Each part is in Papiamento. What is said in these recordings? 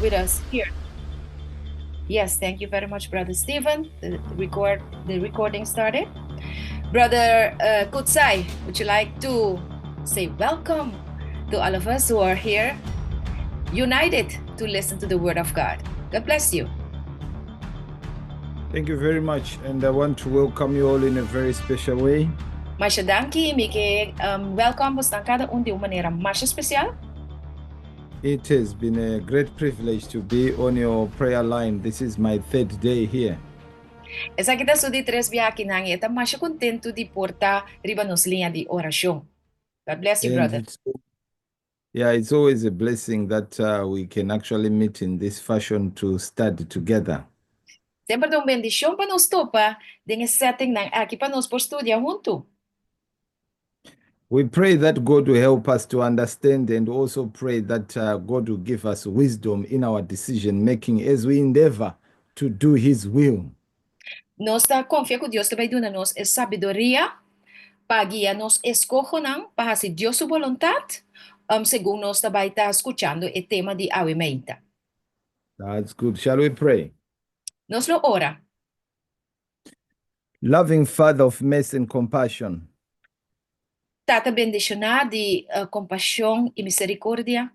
With us here. Yes, thank you very much, Brother Stephen. The recording started. Brother Kutsai, would you like to say welcome to all of us who are here, united to listen to the Word of God? God bless you. Thank you very much, and I want to welcome you all in a very special way. Masha danki, mi ke welcome boso kada un di un manera mas spesial. It has been a great privilege to be on your prayer line. This is my third day here. Esaki ta su di tres biaha akinan, e ta masha kontentu di por ta riba nos liña di orashon. God bless you, And brother. Yeah, it's always a blessing that we can actually meet in this fashion to study together. Semper ta un bendishon pa nos topa den e setting nan aki pa nos por studia huntu. We pray that God will help us to understand and also pray that God will give us wisdom in our decision making as we endeavor to do His will. Nos ta konfia ku Dios ta bai duna nos e sabiduria pa guia nos eskohonan pa hasi Dios su boluntat, segun nos ta bai ta skuchando e tema di awe mainta. That's good. Shall we pray? Nos lo ora. Loving Father of mercy and compassion, Tata bendishoná di kompashon i miserikòrdia,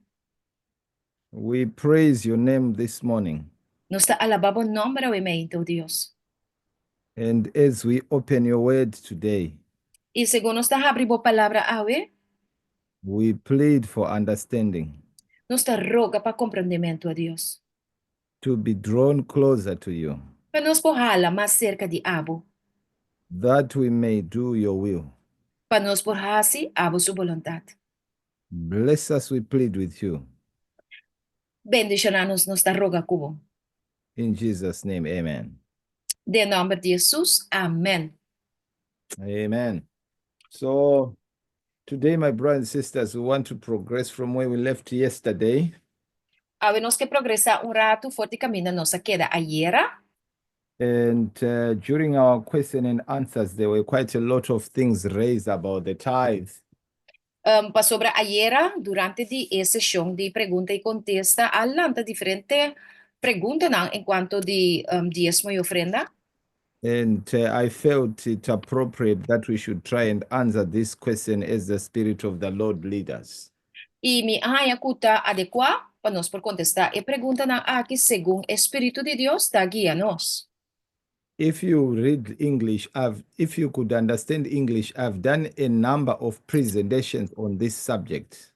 we praise your name this morning. Nos ta alabá bo nòmber awe mainta, o Dios. And as we open your word today, I segun nos ta habri bo palabra awe, we plead for understanding, nos ta roga pa komprendementu, o Dios, to be drawn closer to you, pa nos por hala mas serka di abo, that we may do your will. Pa nos por hasi abo su boluntat. Bless us, we plead with you. Bendishoná nos, nos ta roga ku bo. In Jesus' name, amen. Den nòmber di Hesus, amèn. Amen. So, today, my brothers and sisters, we want to progress from where we left yesterday. Awe nos ke progresá un ratu for di kaminda nos a keda ayera. And during our question and answers, there were quite a lot of things raised about the tithe. Pasobra ayera, durante di e seshon di pregunta i kontesta, a lanta diferente preguntanan enkuanto di diesmo i ofrenda. And I felt it appropriate that we should try and answer this question as the Spirit of the Lord lead us. I mi a haña ku ta adekuá pa nos por kontestá e preguntanan aki segun e Spiritu di Dios ta guia nos. If you read English, if you could understand English, I've done a number of presentations on this subject.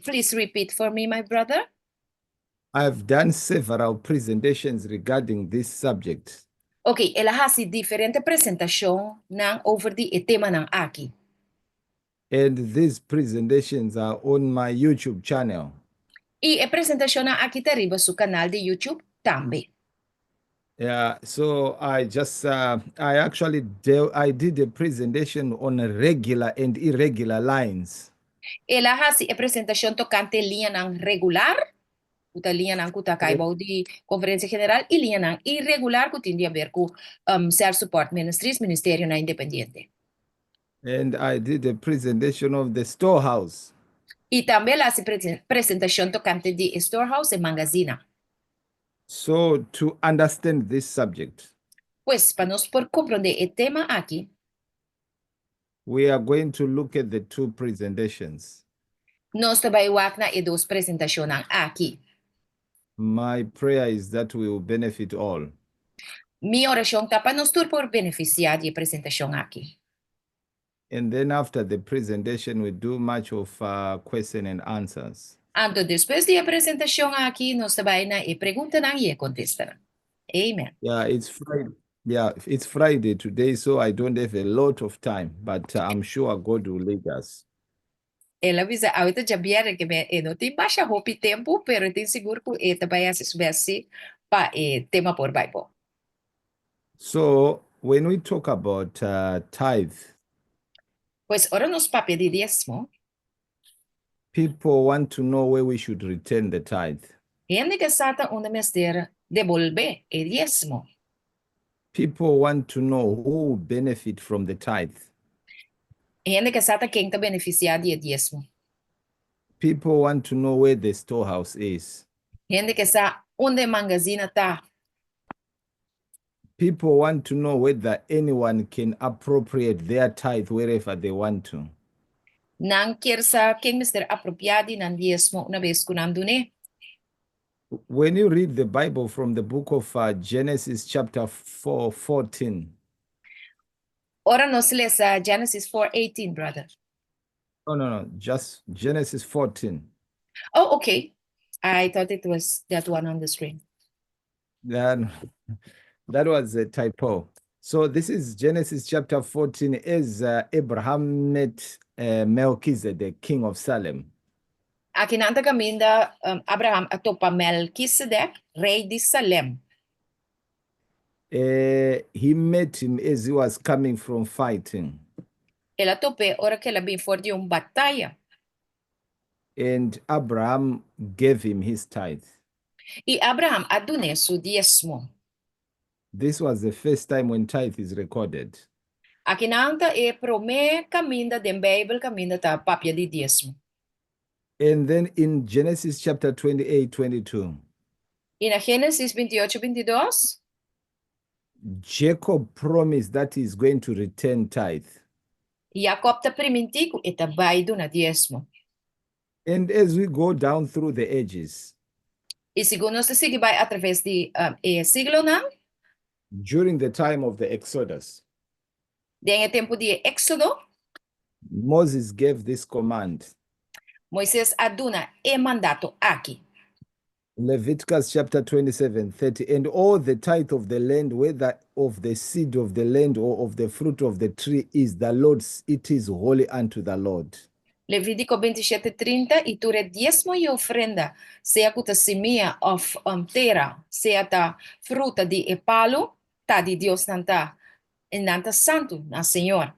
Please repeat for me, my brother. I've done several presentations regarding this subject. Ok, el a hasi diferente presentashonnan over di e temanan aki. And these presentations are on my YouTube channel. I e presentashonnan aki ta riba su kanal di YouTube tambe. Yeah, so I actually I did a presentation on regular and irregular lines. El a hasi e presentashon tokante liñanan regular, ku ta liñanan ku ta kai bou di Konferensia General, i liñanan irregular ku tin di aber ku self-support ministries, ministerionan independiente. And I did a presentation of the storehouse. I tambe el a hasi presentashon tokante di storehouse i mangasina. So to understand this subject, Pues, pa nos por komprondé e tema aki, we are going to look at the two presentations. Nos ta bai wak na e dos presentashonnan aki. My prayer is that we will benefit all. Mi orashon ta pa nos tur por benefisiá di e presentashon aki. And then after the presentation, we do much of question and answers. Anto despues di e presentashon aki, nos ta bai na e preguntanan i e kontestanan. Amen. Yeah, it's Friday. Yeah, it's Friday today, so I don't have a lot of time, but I'm sure God will lead us. El a bisa, awe ta djabièrnè ke men e no tin masha hopi tempu, pero e tin sigur ku e ta bai hasi su bèst sí pa e tema por bai bon. So when we talk about tithe, Pues ora nos papia di diesmo, people want to know where we should return the tithe. Hende ke sa ta unda mester debolbé e diesmo. People want to know who will benefit from the tithe. Hende ke sa ta ken ta benefisiá di e diesmo. People want to know where the storehouse is. Hende ke sa unda e mangazina ta. People want to know whether anyone can appropriate their tithe wherever they want to. Nan kier sa ken mester apropiá di nan diesmo una bes ku nan dun'é. When you read the Bible from the book of Genesis chapter 4, 14, Ora nos lesa Genesis 4:18, brother. No, just Genesis 14. Oh, okay. I thought it was that one on the screen. That was a typo. So this is Genesis chapter 14 as Abraham met Melchizedek, king of Salem. Aki nan ta kaminda Abraham a topa Melchizedek, rei di Salem. He met him as he was coming from fighting. El a top'é ora ku el a bin for di un bataya. And Abraham gave him his tithe. I Abraham a dun'é su diesmo. This was the first time when tithe is recorded. Aki nan ta e promé kaminda den Beibel kaminda ta papia di diesmo. And then in Genesis chapter 28, 22, I na Génesis 28, 22, Jacob promised that he's going to return tithe. Jacob ta primintí ku e ta bai duna diesmo. And as we go down through the ages, I segun nos sigui bai atraves di e siglonan, during the time of the Exodus, den e tempu di Éksodo, Moses gave this command. Moises a duna e mandato aki. Leviticus chapter 27, 30. "And all the tithe of the land, whether of the seed of the land or of the fruit of the tree, is the Lord's, it is holy unto the Lord." Levítiko 27, 30, "I tur e diesmo i ofrenda, sea ku ta simia òf tera, sea ta fruta di e palu, ta di Dios nan ta, i nan ta santu na Señor."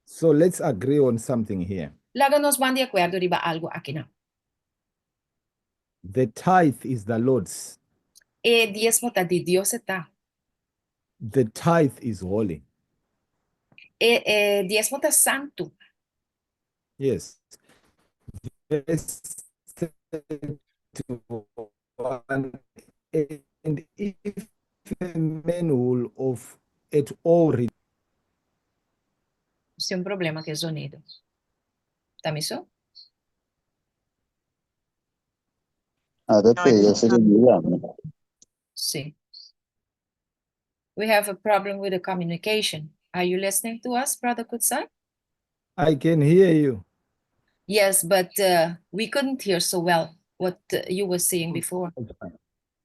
So let's agree on something here. Laga nos ban di akuerdo riba algu akinan. The tithe is the Lord's. E diesmo ta di Dios e ta. The tithe is holy. E diesmo ta santu. Yes. Verse 31. "And if a man will of at all Tin un problema ku e zonido. Ta mi so? Ah, ta pega, se te Sí. We have a problem with the communication. Are you listening to us, Brother Kutsai? I can hear you. Yes, but we couldn't hear so well what you were saying before.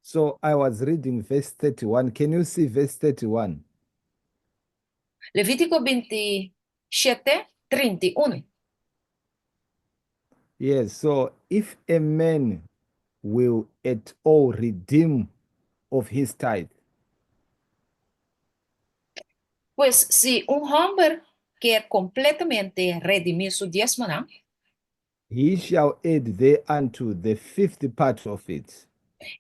So I was reading verse 31. Can you see verse 31? Levítiko 27, 31. Yes. So "if a man will at all redeem of his tithe," Pues si un hòmber ke kompletamente redimí su diesmonan, "he shall add thereunto the fifth part of it."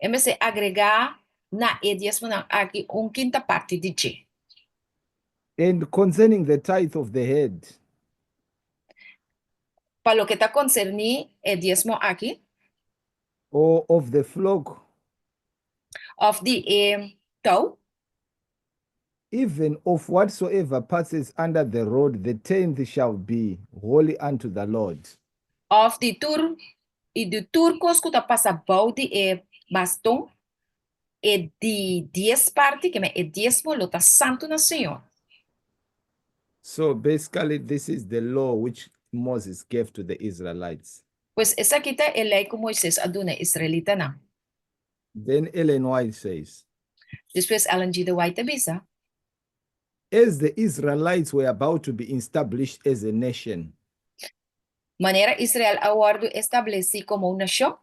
E mester agregá na e diesmonan aki un kinta parti di dje. "And concerning the tithe of the herd," Pa loke ta konserní e diesmo aki, "or of the flock," òf di e tou, "even of whatsoever passes under the rod, the tenth shall be holy unto the Lord." Òf di tur i di tur kos ku ta pasa bou di e baston, e di 10 parti, ke men e diesmo lo ta santu na Señor. So basically, this is the law which Moses gave to the Israelites. Pues esaki ta e lei ku Moises a duna israelitanan. Then Ellen White says, Despues Ellen G. de White ta bisa, "As the Israelites were about to be established as a nation, Manera Israel a wòrdu establesí komo un nashon,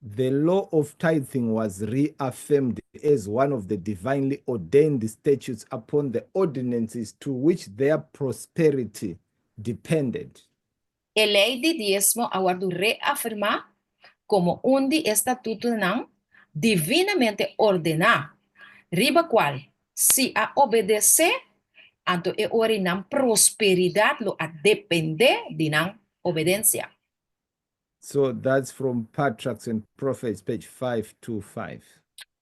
the law of tithing was reaffirmed as one of the divinely ordained statutes upon the ordinances to which their prosperity depended." E lei di diesmo a wòrdu reafirmá komo un di statutonan divinamente ordená, riba kual si a obedesé, anto e ora nan prosperidat lo a dependé di nan obedensia. So that's from Patriarchs and Prophets, page 525.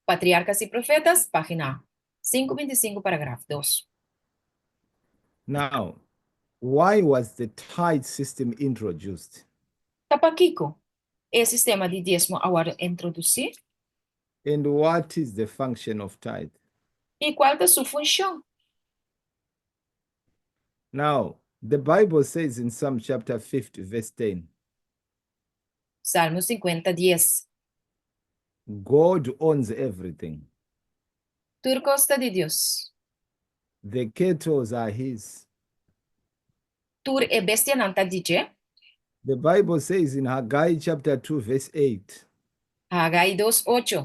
Patriarkas i Profetas, página 525, paragraf 2. Now, why was the tithe system introduced? Ta pakiko e sistema di diesmo a wòrdu introdusí? And what is the function of tithe? I kua ta su funshon? Now, the Bible says in Psalm chapter 50, verse 10, Salmo 50, 10. God owns everything. Tur kos ta di Dios. The cattle are his. Tur e bestianan ta di dje. The Bible says in Haggai chapter 2, verse 8, Hagai 2, 8.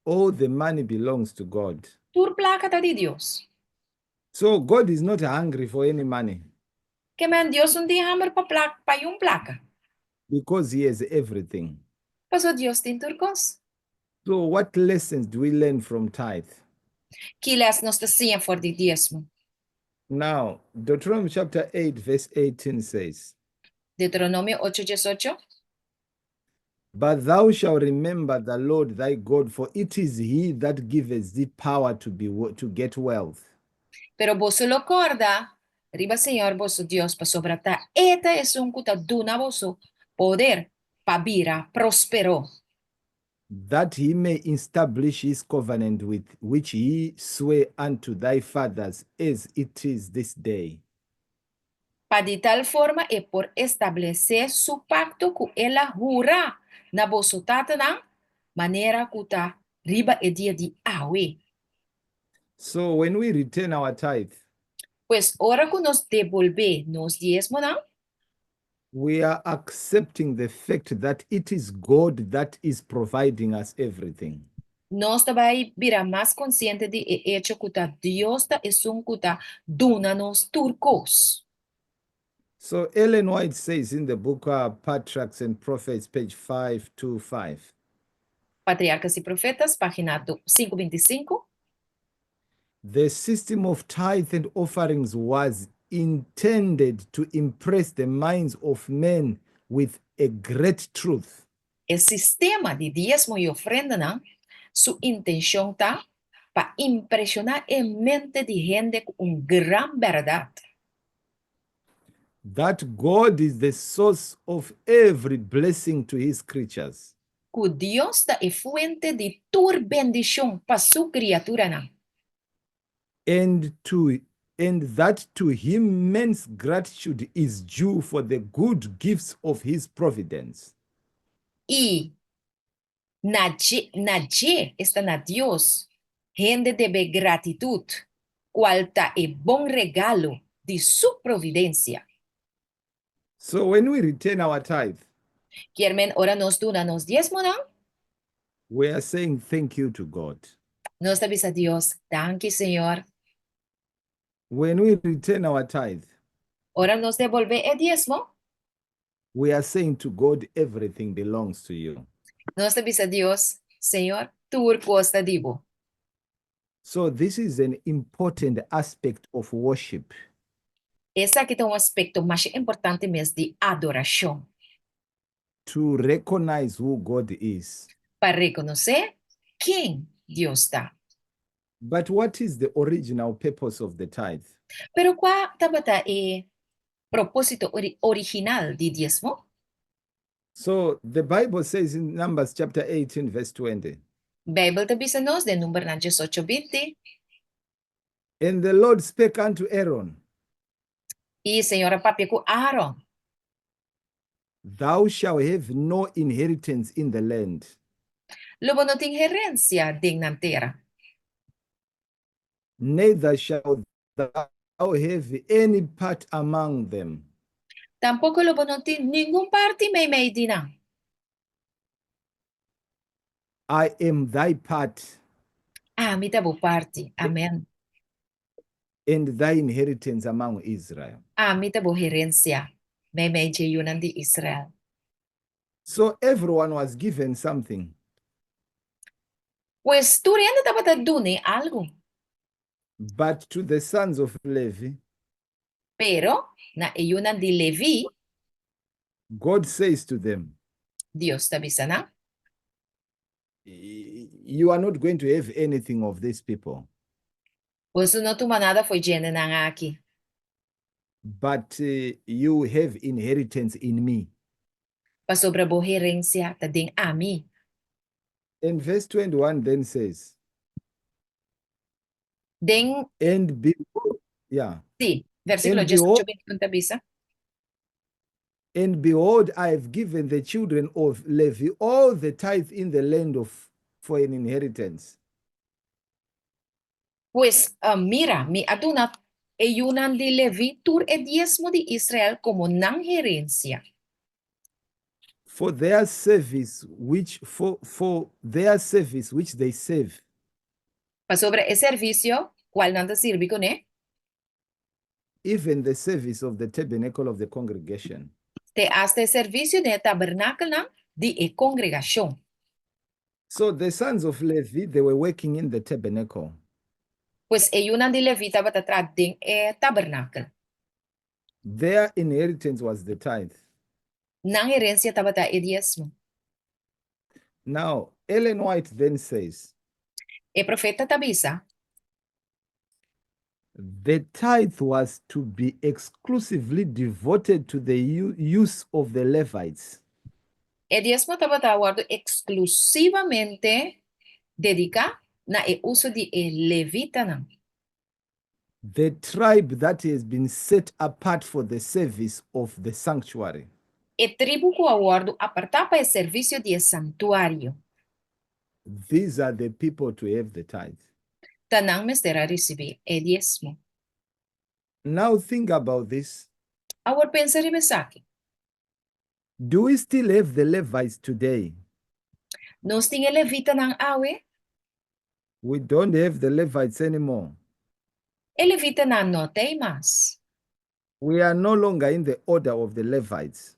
All the money belongs to God. Tur plaka ta di Dios. So God is not hungry for any money Ke men Dios no tin hamber pa plaka, pa niun plaka. Because he has everything. Paso Dios tin tur kos. So what lessons do we learn from tithe? Ki les nos ta siña for di diesmo? Now, Deuteronomy chapter 8, verse 18 says, Deuteronomio 8, 18. "But thou shalt remember the Lord thy God, for it is he that giveth thee power to get wealth." Pero boso lo kòrda riba Señor boso Dios, pasobra ta E ta esun ku ta duna boso poder pa bira próspero. That he may establish his covenant with which he sware unto thy fathers, as it is this day. Pa di tal forma e por establesé su pakto ku el a hura na boso tatanan, manera ku ta riba e dia di awe. So when we return our tithe, Pues ora ku nos debolbé nos diesmonan, we are accepting the fact that it is God that is providing us everything. Nos ta bai bira mas konsiente di e echo ku ta Dios ta esun ku ta duna nos tur kos. So Ellen White says in the book Patriarchs and Prophets, page 525, Patriarkas i Profetas, página 525. "The system of tithe and offerings was intended to impress the minds of men with a great truth." E sistema di diesmo i ofrendanan, su intenshon ta pa impreshoná e mente di hende ku un gran bèrdat. That God is the source of every blessing to his creatures. Ku Dios ta e fuente di tur bendishon pa su kriaturanan. And that to him man's gratitude is due for the good gifts of his providence. I na dje, esta na Dios, hende debe gratitut, kual ta e bon regalo di su providensia. So when we return our tithe, Kier men ora nos duna nos diesmonan, we are saying thank you to God. Nos ta bisa Dios, danki Señor. When we return our tithe, Ora nos debolbé e diesmo, we are saying to God, "Everything belongs to you." Nos ta bisa Dios, "Señor, tur kos ta di bo." So this is an important aspect of worship. Esaki ta un aspekto mas importante mes di adorashon. To recognize who God is. Pa rekonosé ken Dios ta. But what is the original purpose of the tithe? Pero kua tabata e propósito original di diesmo? So the Bible says in Numbers chapter 18, verse 20, Beibel ta bisa nos den Numbernan 18, 20. "And the Lord spake unto Aaron, I Señor a papia ku Aaron. 'Thou shalt have no inheritance in the land, Lo bo no tin herensia den nan tera. Neither shalt thou have any part among them. Tampoko lo bo no tin ningun parti meimei di nan. I am thy part Ami ta bo parti. Amèn. And thy inheritance among Israel.'" Ami ta bo herensia. Meimei di yunan di Israel. So everyone was given something. Pues tur hende tabata dun'é algu. But to the sons of Levi, Pero na e yunan di Levi, God says to them, Dios ta bisa nan, "You are not going to have anything of these people, Boso no tuma nada fo'i e hendenan aki. But you have inheritance in me." Pasobra bo herensia ta den ami. And verse 21 then says, Den, and behold, yeah, si, versíkulo And behold, 18 ta bisa. And behold, I have given the children of Levi all the tithe in the land of for an inheritance. Pues mira, mi a duna e yunan di Levi tur e diesmo di Israel komo nan herensia. For their service which they serve. Pasobra e servisio, kual nan ta sirbi kuné, even the service of the tabernacle of the congregation. Te asta e servisio di tabernakel di e kongregashon. So the sons of Levi, they were working in the tabernacle. Pues e yunan di Levi tabata traha den e tabernakel. Their inheritance was the tithe. Nan herensia tabata e diesmo. Now, Ellen White then says, E profeta ta bisa, the tithe was to be exclusively devoted to the use of the Levites. E diesmo tabata wòrdu eksklusivamente dediká na e uso di e levitanan. The tribe that has been set apart for the service of the sanctuary. E tribu ku a wòrdu apartá pa e servisio di santuario. These are the people to have the tithe. Ta nan mester a risibí e diesmo. Now think about this. Awor pensa riba esaki. Do we still have the Levites today? Nos tin e levitanan awe? We don't have the Levites anymore. E levitanan no t'ei mas. We are no longer in the order of the Levites.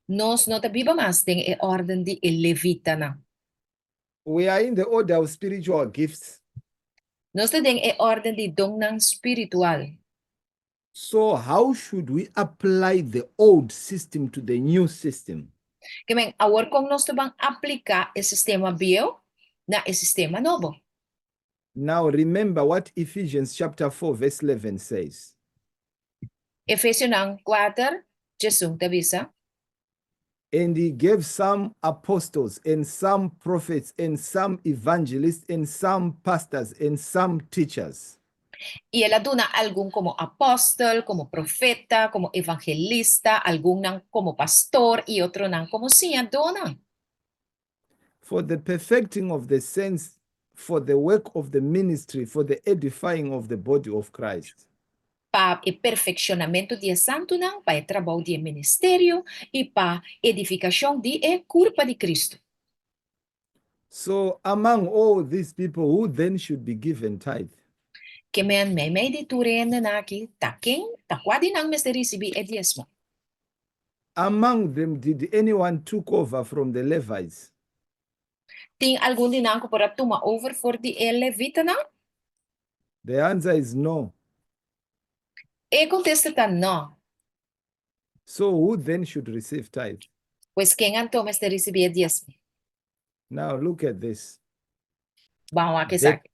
Nos no ta biba mas den e órden di e levitanan. We are in the order of spiritual gifts. Nos ta den e órden di donnan spiritual. So how should we apply the old system to the new system? Ke men, awor kon nos ta bai apliká e sistema bieu na e sistema nobo? Now remember what Ephesians chapter 4 verse 11 says. Efesionan 4, 11 ta bisa. And he gave some apostles and some prophets and some evangelists and some pastors and some teachers. I el a duna algun komo apòstel, komo profeta, komo evangelista, algun komo pastor i otronan komo siñadó. For the perfecting of the saints, for the work of the ministry, for the edifying of the body of Christ. Pa e perfekshonamentu di santunan, pa e trabou di ministerio i pa edifikashon di e kurpa di Kristu. So among all these people, who then should be given tithe? Ke men meimei di tur e hendenan aki, ta ken, ta kua di nan mester risibí e diesmo? Among them, did anyone took over from the Levites? Tin algun di nan ku por a tuma over for di e levitanan? The answer is no. E kontesta ta no. So who then should receive tithe? Pues ken anto mester risibí e diesmo? Now look at this. Ban wak The esaki.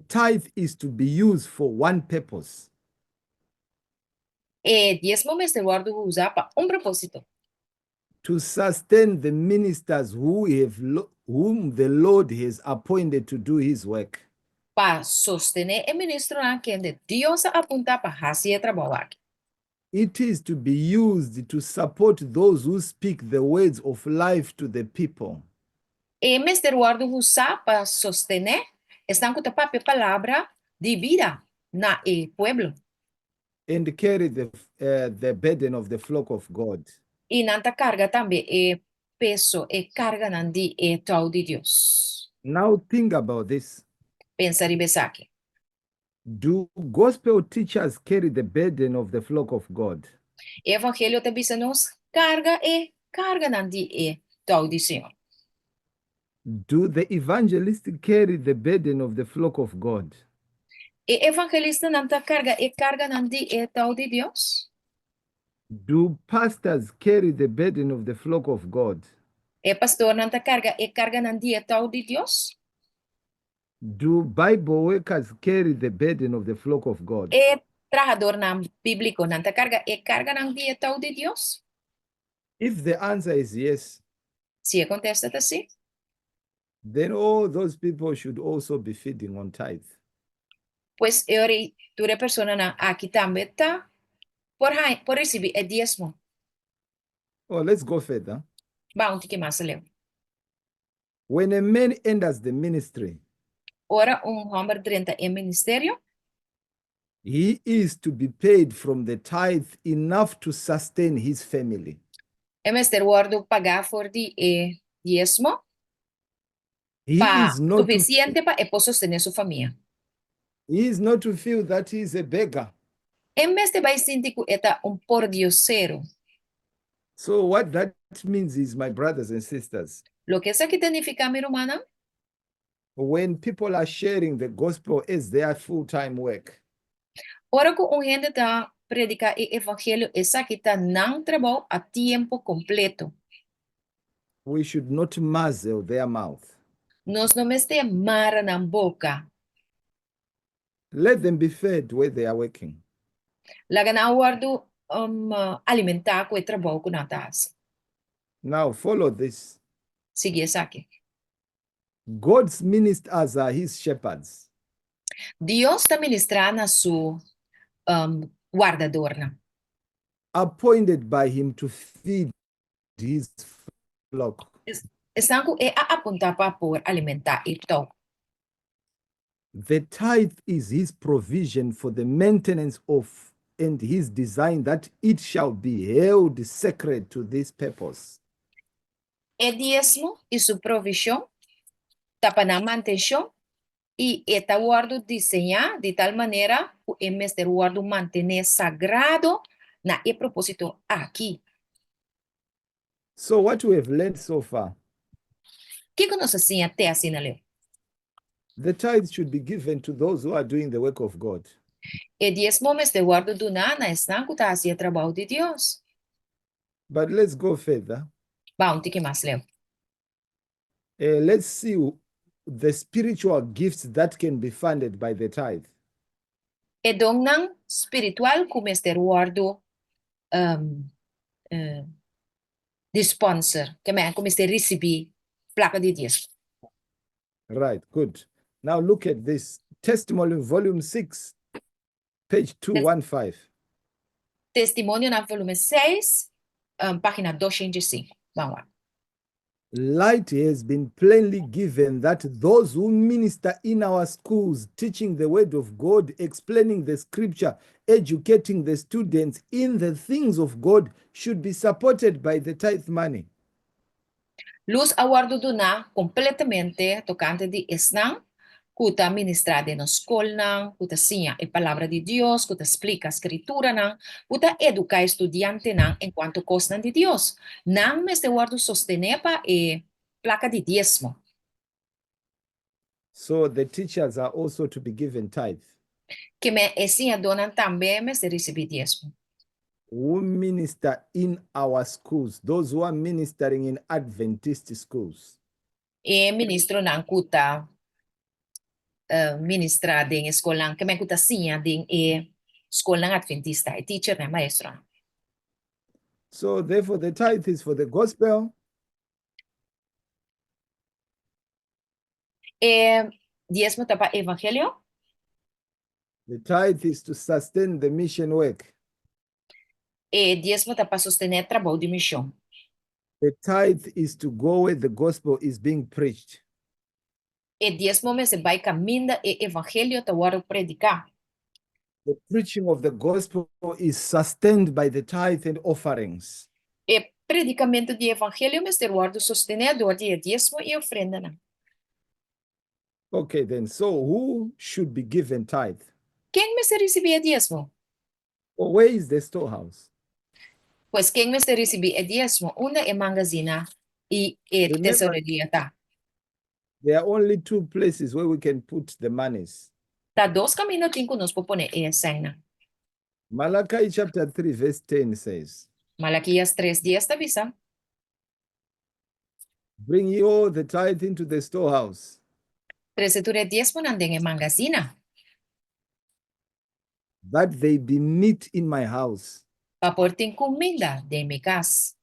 tithe is to be used for one purpose. E diesmo mester wòrdu usá pa un propósito. To sustain the ministers whom the Lord has appointed to do his work. Pa sostené e ministronan ku Dios a apuntá pa hasi e trabou aki. It is to be used to support those who speak the words of life to the people. E mester wòrdu usá pa sostené esnan ku ta papia palabra di bida na e pueblo. And carry the burden of the flock of God. I nan ta karga tambe e peso, e karganan di e tou di Dios. Now think about this. Pensa riba esaki. Do gospel teachers carry the burden of the flock of God? Evangelio ta bisa nos karga e karganan di e tou di Señor. Do the evangelists carry the burden of the flock of God? E evangelistanan ta karga e karganan di e tou di Dios? Do pastors carry the burden of the flock of God? E pastornan ta karga e karganan di e tou di Dios? Do Bible workers carry the burden of the flock of God? E trahadornan bíblikonan ta karga e karganan di e tou di Dios? If the answer is yes, Si e kontesta ta sí, then all those people should also be feeding on tithe. Pues e ora ei tur e personanan aki tambe ta por haña, por risibí e diesmo. Oh, let's go further. Ban un tiki mas aleu. When a man enters the ministry, Ora un hòmber drenta e ministerio, he is to be paid from the tithe enough to sustain his family. E mester wòrdu pagá for di e diesmo He pa is not to, sufisiente pa e por sostené su famia. He is not to feel that he is a beggar. E mester bai sinti ku e ta un pordiosero. So what that means is, my brothers and sisters, Loke esaki ta nifiká, mi rumannan, when people are sharing the gospel as their full-time work, ora ku un hende ta prediká e evangelio, esaki ta nan trabou a tiempo kompleto. We should not muzzle their mouth. Nos no mester mara nan boka. Let them be fed where they are working. Laga nan wòrdu alimentá ku e trabou ku nan ta hasi. Now follow this. Sigui esaki. God's ministers are his shepherds. Dios ta ministrá na su wardadornan, appointed by him to feed his flock. Esnan ku e a apuntá pa por alimentá e tou. The tithe is his provision for the maintenance of and his design that it shall be held sacred to this purpose. E diesmo i su provishon ta pa nan mantenshon i e ta wòrdu diseñá di tal manera ku e mester wòrdu mantené sagrado na e propósito aki. So what we have learned so far? Kiko nos a siña te asina leu? The tithe should be given to those who are doing the work of God. E diesmo mester wòrdu duná na esnan ku ta hasi e trabou di Dios. But let's go further. Ban un tiki mas leu. Let's see the spiritual gifts that can be funded by the tithe. E donnan spiritual ku mester wòrdu di sponsor, ke men ku mester risibí plaka di diesmo. Right, good. Now look at this. Testimony, volume 6, page 215. Testimonionan volumen 6, página 205. Ban wak. Light has been plainly given that those who minister in our schools, teaching the word of God, explaining the scripture, educating the students in the things of God, should be supported by the tithe money. Lus a wòrdu duná kompletamente tokante di esnan ku ta ministrá den nos skolnan, ku ta siña e Palabra di Dios, ku ta splika Skrituranan, ku ta eduká e studiantenan enkuanto kosnan di Dios. Nan mester wòrdu sostené pa e plaka di diesmo. So the teachers are also to be given tithe. Ke men e siñadónan tambe mester risibí diesmo. Who minister in our schools, those who are ministering in Adventist schools. E ministronan ku ta ministrá den e skolnan, ke men ku ta siña den e skolnan adventista, e teachernan, e maestronan. So therefore the tithe is for the gospel. E diesmo ta pa evangelio. The tithe is to sustain the mission work. E diesmo ta pa sostené trabou di mishon. The tithe is to go where the gospel is being preached. E diesmo mester bai kaminda e evangelio ta wòrdu prediká. The preaching of the gospel is sustained by the tithe and offerings. E predikamentu di evangelio mester wòrdu sostené dor di e diesmo i ofrendanan. Okay then, so who should be given tithe? Ken mester risibí e diesmo? Or where is the storehouse? Pues ken mester risibí e diesmo? Unda e mangazina i e Remember, tesoreria ta? there are only two places where we can put the monies. Ta dos kaminda tin ku nos por pone e sènnan. Malachi chapter 3, verse 10 says, Malakias 3:10 ta bisa. Bring ye all the tithe into the storehouse, Trese tur e diesmonan den e mangasina, that they be meat in my house. Pa por tin kuminda den mi kas.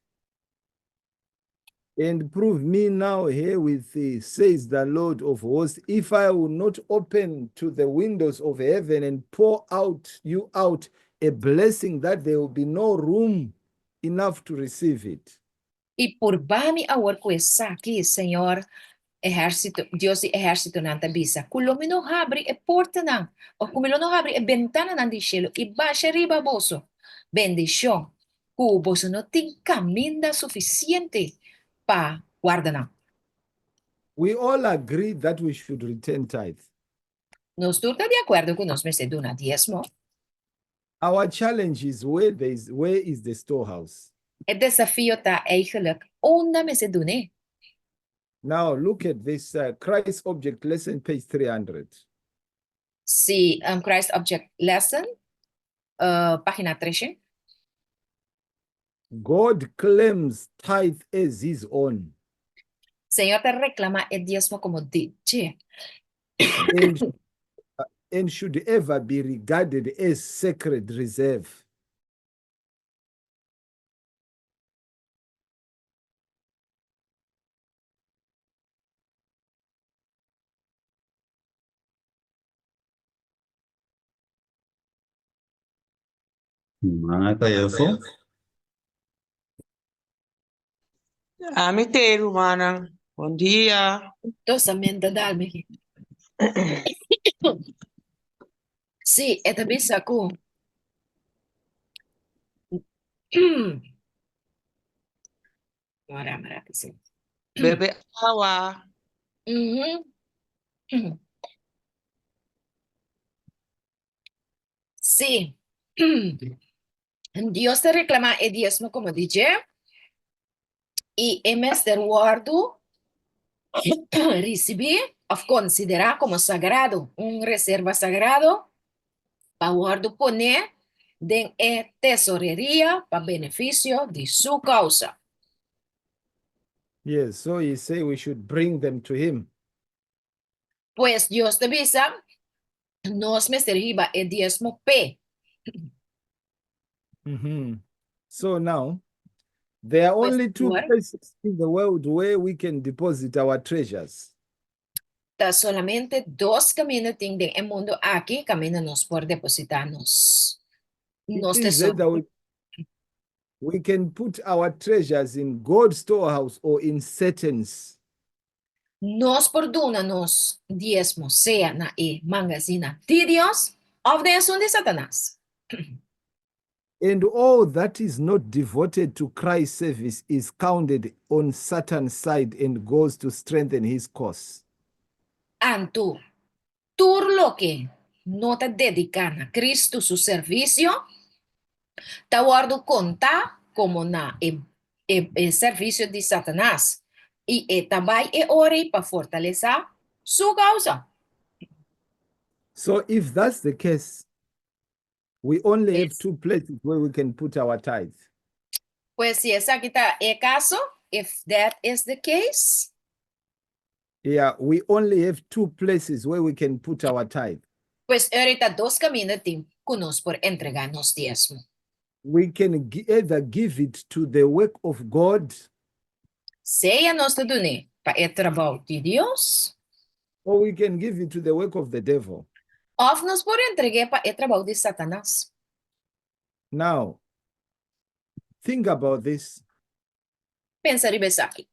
And prove me now herewith, says the Lord of hosts, if I will not open to the windows of heaven and pour out you out a blessing that there will be no room enough to receive it. I purba mi awor ku esaki, Señor ehérsito, Dios di ehérsitonan ta bisa, ku lo mi no habri e portanan, òf ku mi lo no habri e bentananan di shelu i basha riba boso bendishon, ku boso no tin kaminda sufisiente pa warda nan. We all agree that we should return tithe. Nos tur ta di akuerdo ku nos mester duna diesmo. Our challenge is where there is where is the storehouse? E desafio ta eigenlijk unda mester dun'é. Now look at this uh, Christ Object Lesson page 300. Si um, Christ Object Lesson, uh, pagina 13. God claims tithe as his own. Señor ta reclama e diesmo como di dje. And, and should ever be regarded as sacred reserve. Mana ta efo. Ami te, rumannan. Bon dia. Tosamento dal mi aki. Sí, e ta bisa ku Ora, mara sí. Bebe awa. Mhm. Sí. Dios ta reclama e diesmo como di dje y e mester wordo ricibi of considera como sagrado, un reserva sagrado pa wordo pone den e tesoreria pa beneficio di su causa. Yes, so he say we should bring them to him. Pues Dios ta bisa, nos mester hiba e diesmo p'e. So now, there are Pues only two awor, places in the world where we can deposit our treasures. Ta solamente dos kaminda tin den e mundu aki kaminda nos por depositá nos It nos is tesoro. either we can put our treasures in God's storehouse or in Satan's. Nos por duna nos diesmo sea na e mangasina di Dios òf den esun di Satanas. And all that is not devoted to Christ's service is counted on Satan's side and goes to strengthen his cause. Anto, tur loke no ta dediká na Kristu su servisio ta wòrdu kontá komo na e e servisio di Satanas, i e ta bai e ora ei pa fortalesá su kousa. So if that's the case, we only have Pues, two places where we can put our tithe. Pues si esaki ta e kaso, if that is the case, Yeah, we only have two places where we can put our tithe. Pues ora ta dos kaminda tin ku nos por entregá nos diesmo. We can either give it to the work of God. Sea nos ta dun'é pa e trabou di Dios. Or we can give it to the work of the devil. Òf nos por entreg'é pa e trabou di Satanas. Now, think about this. Pensa riba esaki.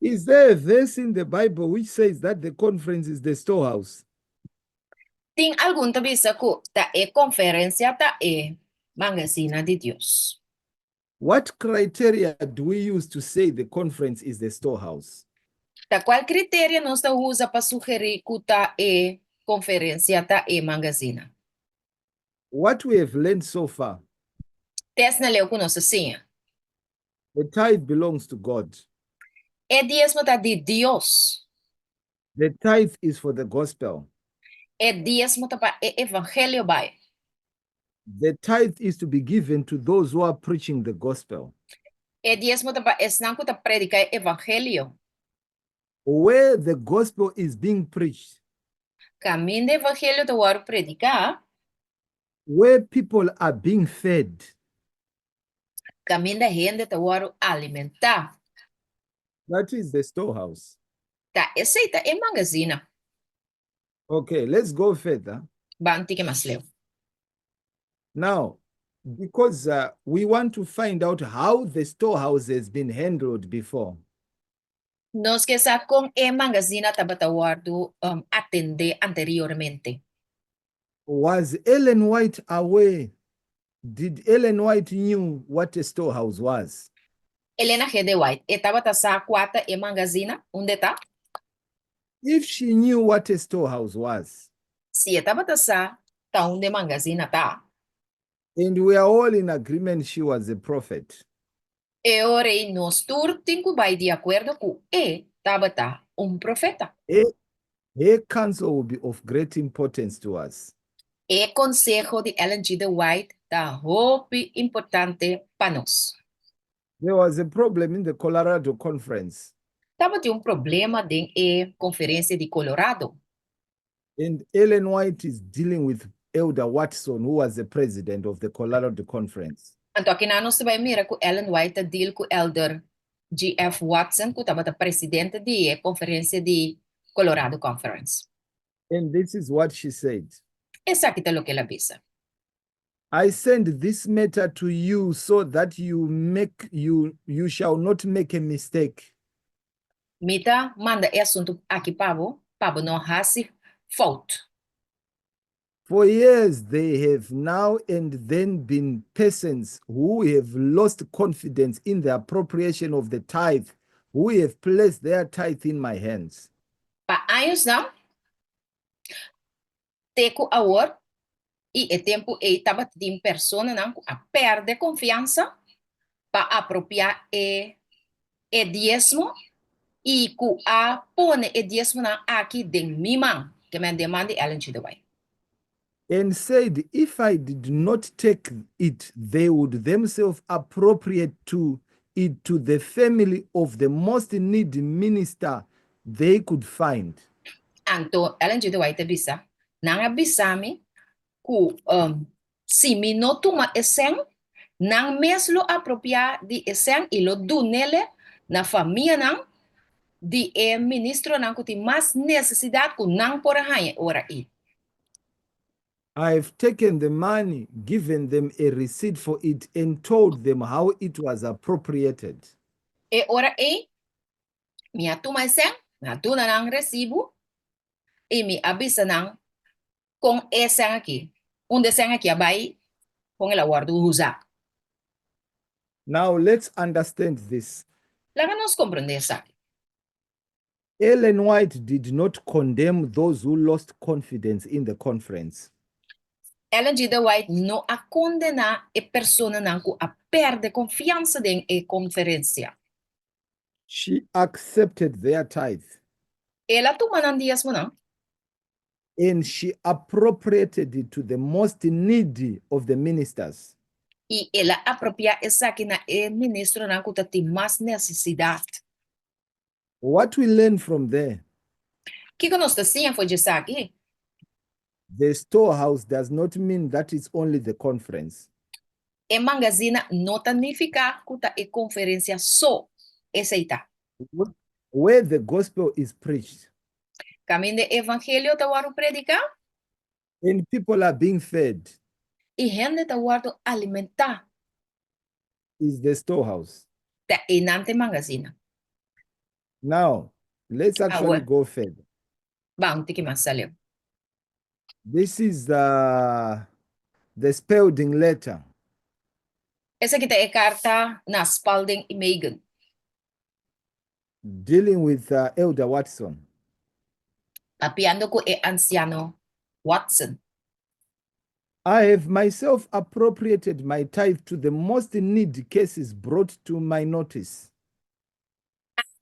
Is there a verse in the Bible which says that the conference is the storehouse? Tin algun ta bisa ku ta e konferensia ta e mangasina di Dios. What criteria do we use to say the conference is the storehouse? Ta kual kriteria nos ta usa pa sugerí ku ta e konferensia ta e mangasina? What we have learned so far. Te asina leu ku nos a siña. The tithe belongs to God. E diesmo ta di Dios. The tithe is for the gospel. E diesmo ta pa e evangelio bai. The tithe is to be given to those who are preaching the gospel. E diesmo ta pa esnan ku ta prediká e evangelio. Where the gospel is being preached. Kaminda e evangelio ta wòrdu prediká. Where people are being fed. Kaminda hende ta wòrdu alimentá. That is the storehouse. Ta esei ta e mangazina. Okay, let's go further. Ban tiki mas leu. Now, because we want to find out how the storehouse has been handled before. Nos ke sa kon e mangazina tabata wòrdu atendé anteriormente. Was Ellen White aware? Did Ellen White knew what a storehouse was? Elena G. de White, e tabata sa kua ta e mangazina? Unda e ta? If she knew what a storehouse was. Si e tabata sa ta unda e mangazina ta. And we are all in agreement she was a prophet. E ora ei nos tur tin ku bai di akuerdo ku e tabata un profeta. Her counsel will be of great importance to us. E konseho di Ellen G. de White ta hopi importante pa nos. There was a problem in the Colorado Conference. Tabatin un problema den e Konferensia di Colorado. And Ellen White is dealing with Elder Watson, who was the president of the Colorado Conference. Anto akinan nos ta bai mira ku Ellen White ta deal ku Elder GF. Watson, ku tabata presidente di e Konferensia di Colorado Conference. And this is what she said. Esaki ta loke el a bisa. I send this matter to you so that you make you you shall not make a mistake. Mi ta manda e asuntu aki pa bo, pa bo no hasi fout. For years there have now and then been persons who have lost confidence in the appropriation of the tithe, who have placed their tithe in my hands. Pa añosnan, te ku awor i e tempu ei tabatin personanan ku a pèrdè konfiansa pa apropiá e e diesmo i ku a pone e diesmonan aki den mi man, ke men den man di Ellen G. De White. And said, If I did not take it, they would themselves appropriate to it to the family of the most needy minister they could find. Anto Ellen G. De White ta bisa, Nan a bisa mi ku si mi no tuma e sèn, nan mes lo apropiá di e sèn i lo dun'ele na famianan di e ministronan ku tin mas nesesidat ku nan por a haña e ora ei. I have taken the money, given them a receipt for it, and told them how it was appropriated. E ora ei, mi a tuma e sèn, mi a duna nan resibu, i mi a bisa nan kon e sèn aki, unda e sèn aki a bai, kon el a wòrdu usá. Now let's understand this. Laga nos komprendé esaki. Ellen White did not condemn those who lost confidence in the conference. Ellen G. De White no a kondená e personanan ku a pèrdè konfiansa den e konferensia. She accepted their tithe. El a tuma nan diesmonan. And she appropriated it to the most needy of the ministers. I el a apropiá esaki na e ministronan ku ta tin mas nesesidat. What we learn from there? Kiko nos ta siña for djesaki? The storehouse does not mean that it's only the conference. E mangazina no ta nifiká ku ta e konferensia so esei ta. Where the gospel is preached. Kaminda e evangelio ta wòrdu prediká. And people are being fed. I hende ta wòrdu alimentá. Is the storehouse. Ta einan ta e mangazina. Now, let's actually Awor. go further. Ban un tiki mas saleu. This is the the Spalding letter. Esaki ta e karta na Spalding i Megan. Dealing with Elder Watson. Papiando ku e ansiano Watson. I have myself appropriated my tithe to the most needy cases brought to my notice.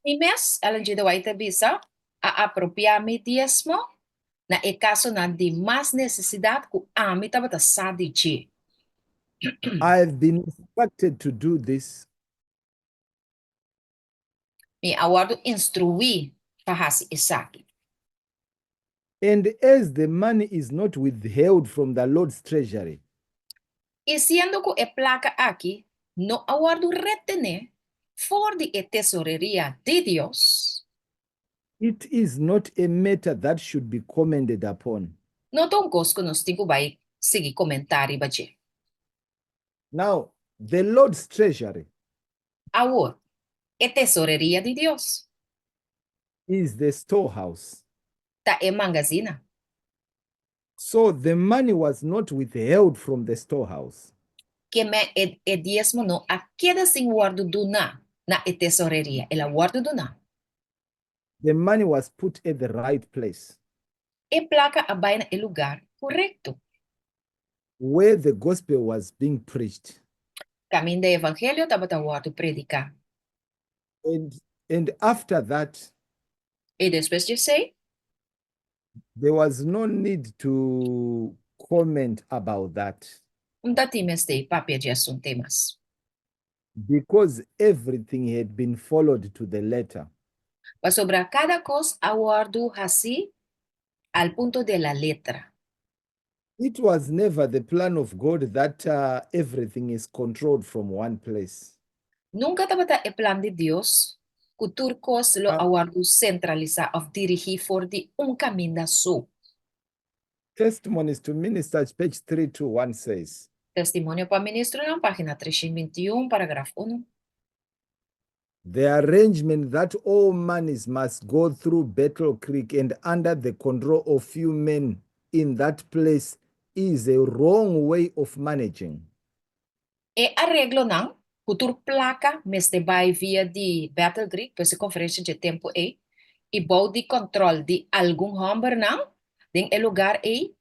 Ami mes, Ellen G. De White ta bisa, a apropiá mi diesmo na e kasonan di mas nesesidat ku ami tabata sa di dje. I have been instructed to do this. Mi a wòrdu instruí pa hasi esaki. And as the money is not withheld from the Lord's treasury, I siendo ku e plaka aki no a wòrdu retené for di e tesoreria di Dios, it is not a matter that should be commented upon. No ta un kos ku nos tin ku bai sigui komentá riba dje. Now, the Lord's treasury Awor, e tesoreria di Dios is the storehouse. Ta e mangazina. So the money was not withheld from the storehouse. Ke men e e diesmo no a keda sin wòrdu duná na e tesoreria, el a wòrdu duná. The money was put at the right place. E plaka a bai na e lugar korekto. Where the gospel was being preached. Kaminda e evangelio tabata wòrdu prediká. And after that, I despues di esei, there was no need to comment about that. No ta tin mester papia di asuntu mas. Because everything had been followed to the letter. Pasobra kada kos a wòrdu hasí al punto de la letra. It was never the plan of God that everything is controlled from one place. Nunka tabata e plan di Dios ku tur kos lo a wòrdu sentralisá òf dirigí for di un kaminda so. Testimonies to Ministers, page 321 says. Testimonio pa Ministronan, página 321, paragraf 1. The arrangement that all monies must go through Battle Creek and under the control of few men in that place is a wrong way of managing. E areglonan ku tur plaka mester bai via di Battle Creek, pues e konferensha dje tempu ei, i bou di kòntròl di algun hòmbernan den e lugar ei,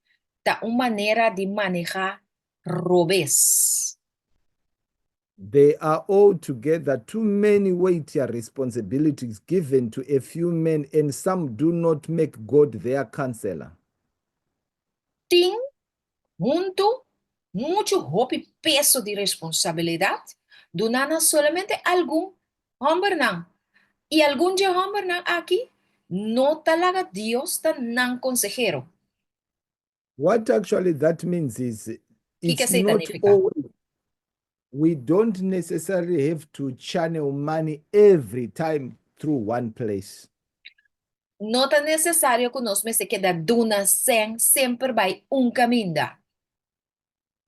ta un manera di manehá robes. There are altogether too many weightier responsibilities given to a few men and some do not make God their counselor. Tin huntu muchu hopi peso di responsabilidat duná na solamente algun hòmbernan, i algun dje hòmbernan aki no ta laga Dios ta nan konsehero. What actually that means is Kiko it's esei ta not nifiká? always we don't necessarily have to channel money every time through one place. No ta nesesario ku nos mester keda duna sèn semper bai un kaminda.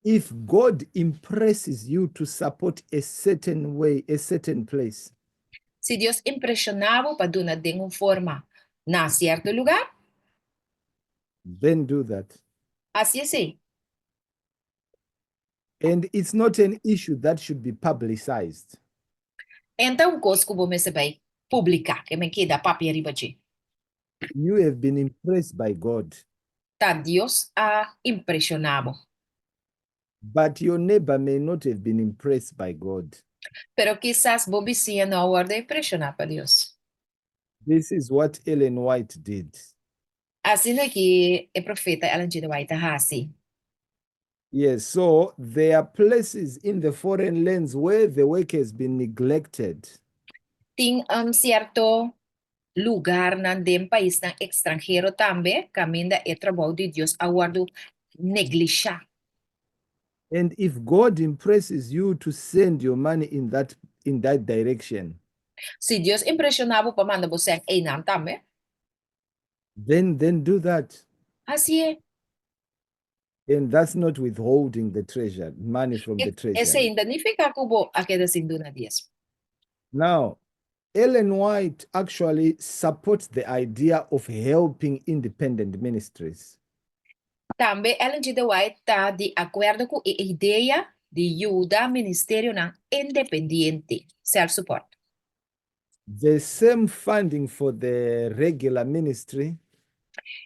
If God impresses you to support a certain way, a certain place, Si Dios impreshoná bo pa duna den un forma na sierto lugá, then do that. Hasi esei. And it's not an issue that should be publicized. En ta un kos ku bo mester bai publiká, ke men keda papia riba dje. You have been impressed by God. Ta Dios a impreshoná bo. But your neighbor may not have been impressed by God. Pero kisas bo bisiña no a wòrdu impreshoná pa Dios. This is what Ellen White did. Asina ki e profeta Ellen G. White a hasi. Yes, so there are places in the foreign lands where the work has been neglected. Tin un sierto lugarnan den paisnan ekstranhero tambe kaminda e trabou di Dios a wòrdu neglishá. And if God impresses you to send your money in that direction, Si Dios impreshoná bo pa manda bo sèn einan tambe, then do that. Hasié. And that's not withholding the treasure, money from the treasury. Esei n' ta nifiká ku bo a keda sin duna diesmo. Now, Ellen White actually supports the idea of helping independent ministries. Tambe Ellen G. de White ta di akuerdo ku e idea di yuda ministerionan independiente, self-support. The same funding for the regular ministry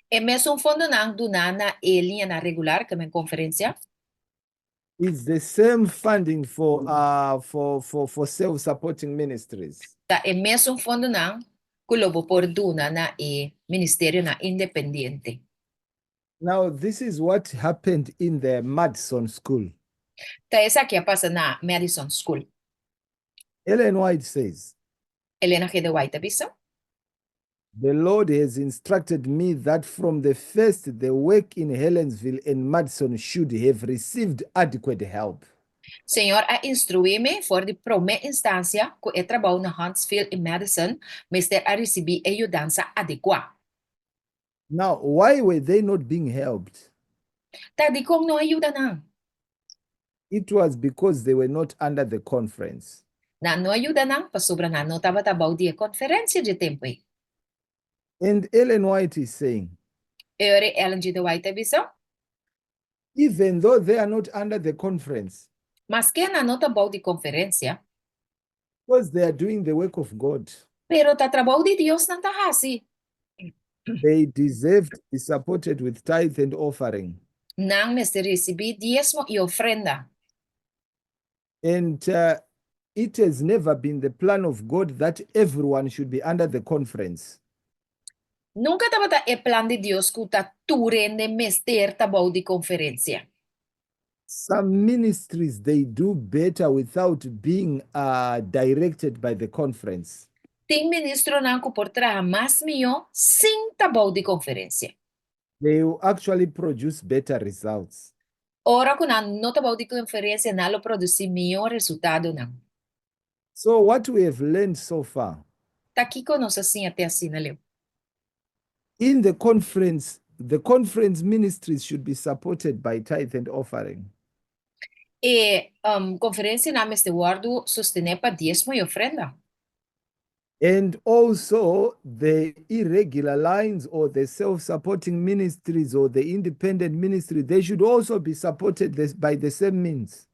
E mesun fondonan duná na e liñanan regular, ke men konferensia, is the same funding for self-supporting ministries. Ta e mesun fondonan ku lo bo por duna na e ministerionan independiente. Now, this is what happened in the Madison School. Ta esaki a pasa na Madison School. Ellen White says, Elena G. de White ta bisa. "The Lord has instructed me that from the first the work in Helensville and Madison should have received adequate help." Señor a instruí mi for di promé instansia ku e trabou na Huntsville i Madison mester a risibí e yudansa adekuá. Now, why were they not being helped? Ta dikon no a yuda nan? It was because they were not under the conference. Nan no a yuda nan pasobra nan no tabata bou di e konferensia dje tempu ei. And Ellen White is saying, E ora Ellen G. de White ta bisa, even though they are not under the conference, Maske nan no ta bou di konferensia, because they are doing the work of God, pero ta trabou di Dios nan ta hasi. They deserve to be supported with tithe and offering. Nan mester risibí diesmo i ofrenda. And it has never been the plan of God that everyone should be under the conference. Nunka tabata e plan di Dios ku ta tur hende mester ta bou di konferensia. Some ministries, they do better without being directed by the conference. Tin ministronan ku por traha mas mihó sin ta bou di konferensia. They will actually produce better results. Ora ku nan no ta bou di konferensia, nan lo produsí mihó resultadonan. So what we have learned so far, Ta kiko nos a siña te asina leu? In the conference ministries should be supported by tithe and offering. E konferensianan mester wòrdu sostené pa diesmo i ofrenda. And also the irregular lines or the self-supporting ministries or the independent ministry, they should also be supported by the same means.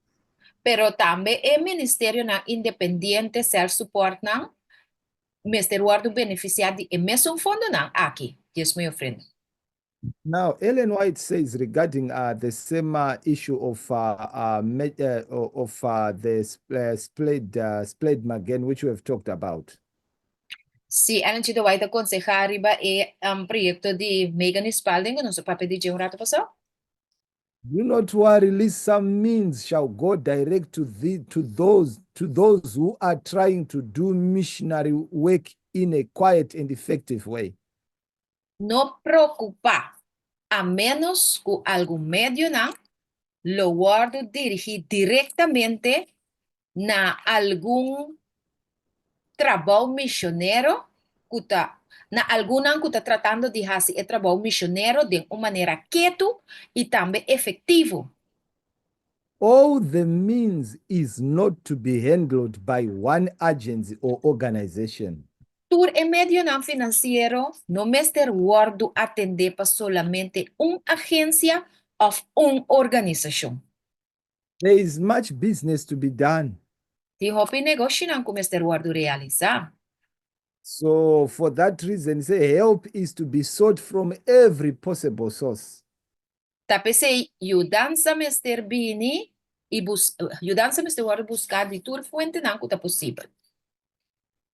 Pero tambe e ministerionan independiente, self-support nan, mester wòrdu benefisiá di e mesun fondonan aki, diesmo i ofrenda. Now, Ellen White says regarding the same issue of the splayed Magen, which we have talked about. Si, Ellen G. White a konsehá riba e proyekto di Megan Spalding, ku nos a papia di dje un ratu pasá. "Do not worry, lest some means shall go direct to those who are trying to do missionary work in a quiet and effective way." No preokupá, a ménos ku algun medionan lo wòrdu dirigí direktamente na algun trabou misionero ku ta na algun ku ta tratando di hasi e trabou misionero di un manera ketu i tambe efektivo. "All the means is not to be handled by one agency or organization." Tur e medionan finansiero no mester wòrdu atendé pa solamente un agensia òf un organisashon. There is much business to be done. Tin hopi negoshinan ku mester wòrdu realisá. So for that reason, say help is to be sought from every possible source. Ta p'esei yudansa mester bini i bus yudansa mester wòrdu buská di tur fuentenan ku ta posibel.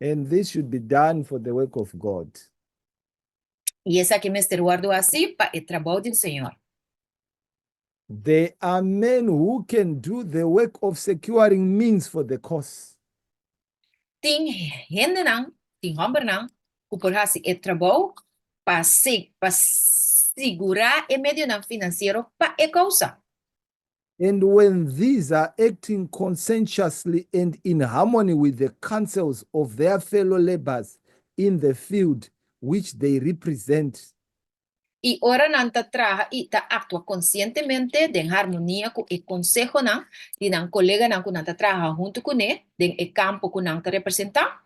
And this should be done for the work of God. I esaki mester wòrdu hasí pa e trabou di Señor. There are men who can do the work of securing means for the cause. Tin hendenan, tin hòmbernan, ku por hasi e trabou pa sigurá e medionan finansiero pa e kousa. And when these are acting conscientiously and in harmony with the counsels of their fellow laborers in the field which they represent, I ora nan ta traha i ta aktua konsientemente den harmonia ku e konsehonan di nan koleganan ku nan ta traha huntu kuné den e kampo ku nan ta representá,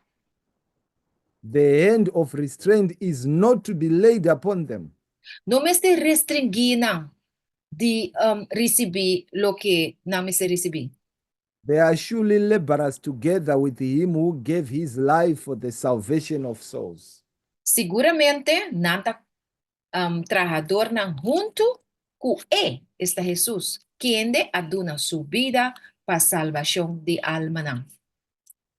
the hand of restraint is not to be laid upon them. No mester restringí nan di risibí loke nan mester risibí. They are surely laborers together with him who gave his life for the salvation of souls. Siguramente nan ta trahadónan huntu ku e, esta Hesus, kende a duna su bida pa salbashon di almanan.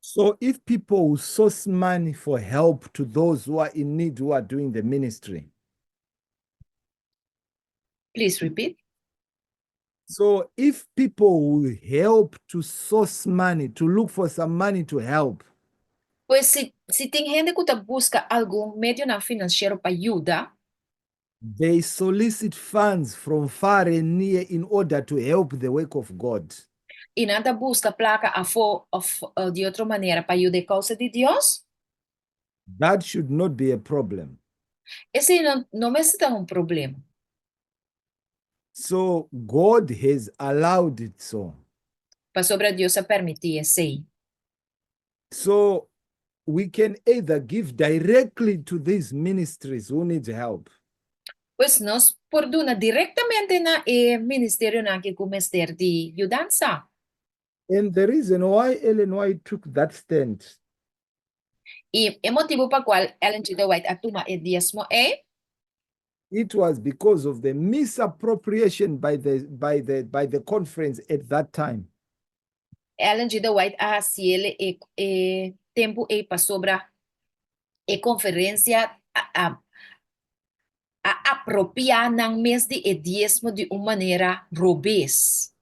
So if people who source money for help to those who are in need, who are doing the ministry, Please repeat. So if people will help to source money, to look for some money to help, Pues si tin hende ku ta buska algun medionan finansiero pa yuda, they solicit funds from far and near in order to help the work of God. I nan ta buska plaka afó òf di otro manera pa yuda e kousa di Dios, That should not be a problem. Esei no mester ta un problema. So God has allowed it so. Pasobra Dios a permití esei. So we can either give directly to these ministries who need help. Pues nos por duna direktamente na e ministerionan aki ku mester di yudansa. And the reason why Ellen White took that stand I e motibu pa kual Ellen G. White a tuma e diesmo ei, it was because of the misappropriation by the conference at that time. Ellen G. White a hasié e tempu ei pasobra e konferensia a apropiá nan mes di e diesmo di un manera robes.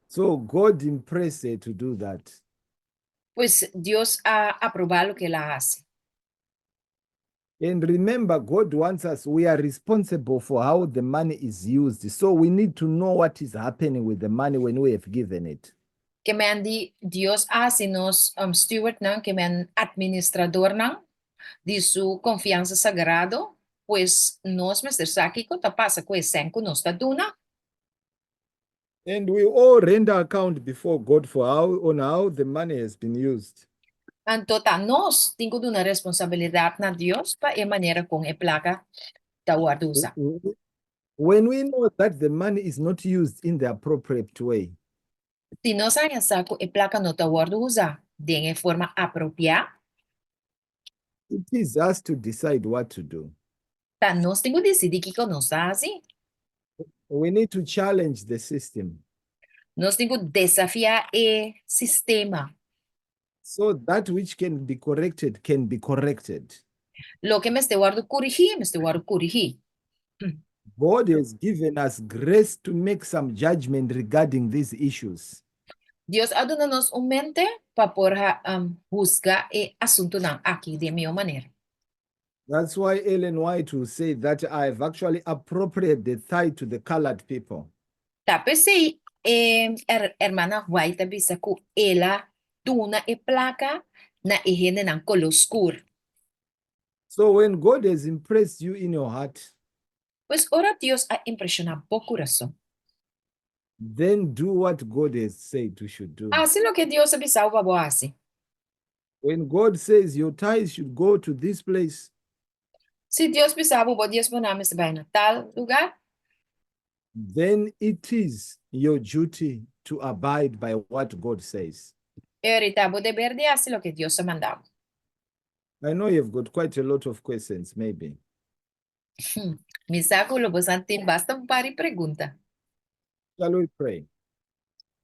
So God impressed her to do that. Pues Dios a aprobá loke el a hasi. And remember, God wants us, we are responsible for how the money is used. So we need to know what is happening with the money when we have given it. Ke men di Dios a hasi nos stewardnan, ke men administradornan di su konfiansa sagrado, pues nos mester sa kiko ta pasa ku e sèn ku nos ta duna. And we all render account before God for how on how the money has been used. Anto ta nos tin ku duna responsabilidat na Dios pa e manera kon e plaka ta wòrdu usá. When we know that the money is not used in the appropriate way, Si nos haña sa ku e plaka no ta wòrdu usá den e forma apropiá, it is us to decide what to do. Ta nos tin ku disidí kiko nos ta hasi. We need to challenge the system Nos tin ku desafiá e sistema. So that which can be corrected can be corrected. Loke mester wòrdu korigí, mester wòrdu korigí. God has given us grace to make some judgment regarding these issues. Dios a duna nos un mente pa por husga e asuntunan aki di mihó manera. That's why Ellen White will say that I've actually appropriated the tithe to the colored people. Ta p'esei hermana White a bisa ku el a duna e plaka na e hendenan koló skur. So when God has impressed you in your heart, Pues ora Dios a impreshoná bo kurason, then do what God has said you should do. Hasi loke Dios a bisa bo pa hasi. When God says your tithe should go to this place, Si Dios bisa bo diesmonan mester bai na tal lugá, then it is your duty to abide by what God says. E ta bo deber di hasi loke Dios a manda. I know you've got quite a lot of questions, maybe. Mi sa ku boso tin basta un par di pregunta. Shall we pray?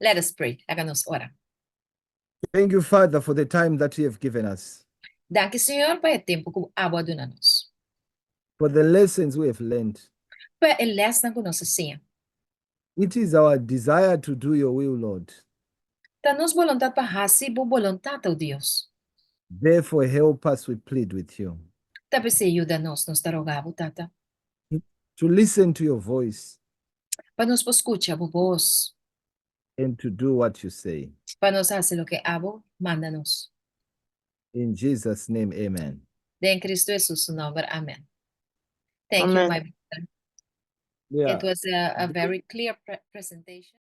Let us pray. Laga nos ora. Thank you, Father, for the time that you have given us, Danki, Señor, pa e tempu ku Bo a duna nos. For the lessons we have learned. Pa e lèsnan ku nos a siña. It is our desire to do your will, Lord. Ta nos boluntat pa hasi bo boluntat, o Dios. Therefore, help us, we plead with you, Ta p'esei yuda nos, nos ta roga Bo, Tata. To listen to your voice Pa nos por skucha bo bos. And to do what you say. Pa nos hasi loke Abo manda nos. In Jesus' name, amen. Den Kristu Hesus su nòmber, amèn. Thank you, Amen. my brother. It was a very clear presentation.